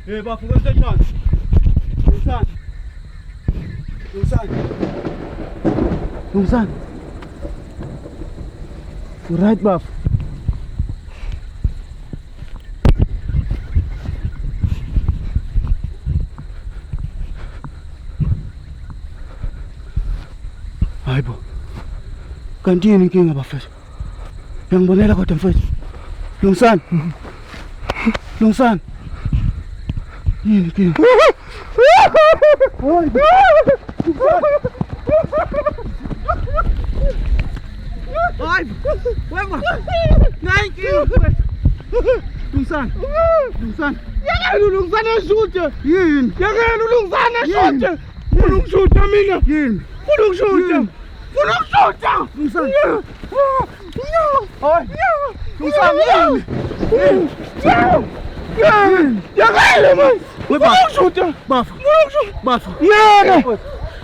Hey bafo kwenzenjani? Lungisani. Lungisani. Lungisani. Right bafo. Hayibo. Kanti yini inkinga bafethu? Uyangibonela kodwa mfethu. Lungisani. Lungisani. Yini inkinga? Hayibo. Wema. Nayi inkinga mfethu. Lungisani. Lungisani. Yekela ulungisana eshuthe. Yini? Yekela ulungisana Yini? eshuthe. Funa ukushutha mina. Yini? Funa ukushutha. Yini? Funa ukushutha. Lungisani. Hayi. Lungisani yini? Yini? Yini? Yekela man. We Funa bafo. ukushutha. Bafo. Funa ukushutha. Bafo. Yeke.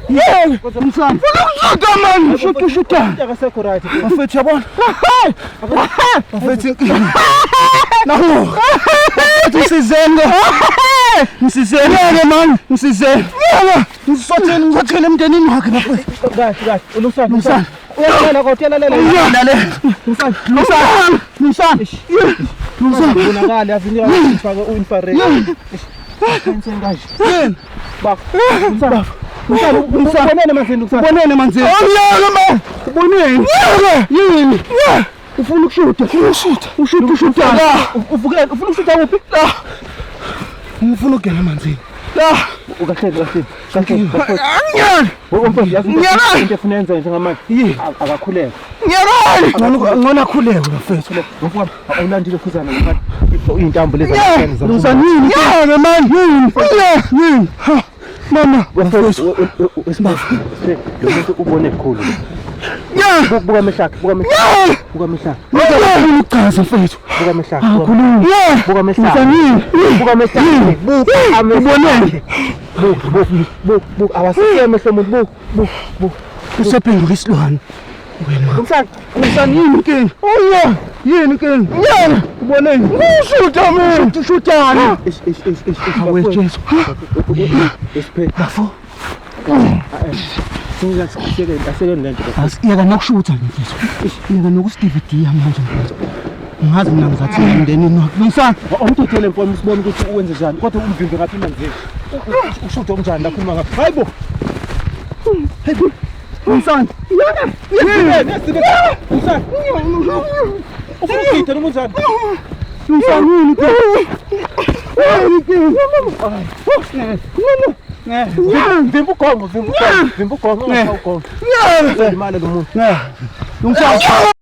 Yeke. Lungisani. Funa ukushutha man. Ushuta ushutani? Akasekho right. Bafethu yabona? Bafethu nahu. Bafethu ngisizeni lo. Ngisizeni. Yeke man, ngisizeni. Yeke. Ngisotheni ngizothela emndenini wakhe bafethu. Kahle kahle. Ulungisana. Lungisani. Uyalalela kodwa uyalalela. Lalela. Lungisana. Lungisani. Lungisani. Lungisani. Bonakala yazi ngifake u-infrared. Khanyiseni kanje. Yini? Bafo. Lungisana. Bafo. Lungisana. Lungisana. Ubonene manzini Lungisana. Ubonene manzini. Awuyeke man. Ubonene. Yeke. Yini? Ufuna ukushuta. Funa ukushutha. Ushuta ushutani? Uvukela ufuna ukushutha kuphi? La. Ngifuna ukungena emanzini. La. Kahle kahle. Kahle. Kahle. Angiyani. Umfowethu yazi Ngiyabona. into efuna yenze njengamanje. Yini? Akakhuleke. Ngiyakani. Ngcono ngcono akhuleke bafethu. Mfowethu awulandile khuzana ngoba iy'ntambo lezi Lungisani yini? Yeke man. Yini? Yini? Mama. Lo muntu ubone kukhulu. Yeah. Buka amehlo akhe, buka amehlo. Yeah. Buka amehlo akhe, Ngifuna ukuchaza mfethu. buka amehlo akhe. Akhuluma. Yeah. Buka amehlo akhe. Lungisani. Buka amehlo akhe. Buka amehlo. Ubonene. Buka, buka, buka, buka. Awasiye amehlo omuntu. Buka, buka, buka. Usephenduka isilwane. Wena. Lungisana. Lungisani yini inkinga? Oh yeah. Yini inkinga? Yeah. Ubonene. Ushutha mina. Ushutani? Ish, ish, ish, ish, ish. Awe Jesu. Esiphe. Bafo. Asiyekeni lento. Asiyeka nokushutha nje mfethu. Iyeka nokusidividiya manje mfethu. Ngazi mina ngizathi emndenini wakhe. Lungisani. Awumthuthele mfowethu sibone ukuthi uwenze njani. Kodwa umvimbe ngaphi emanzini. Ushutha okunjani la khuluma ngaphi. Hayibo. Hayibo. Lungisani. Lungisana. Ufuna ukugida noma unjani? Lungisani yini inkinga? Yini inkinga? Vimba ugongo, vimba ugongo, vimba ugongo, ungashaya ugongo. Yeah. Uzolimala lo muntu. Lungisani.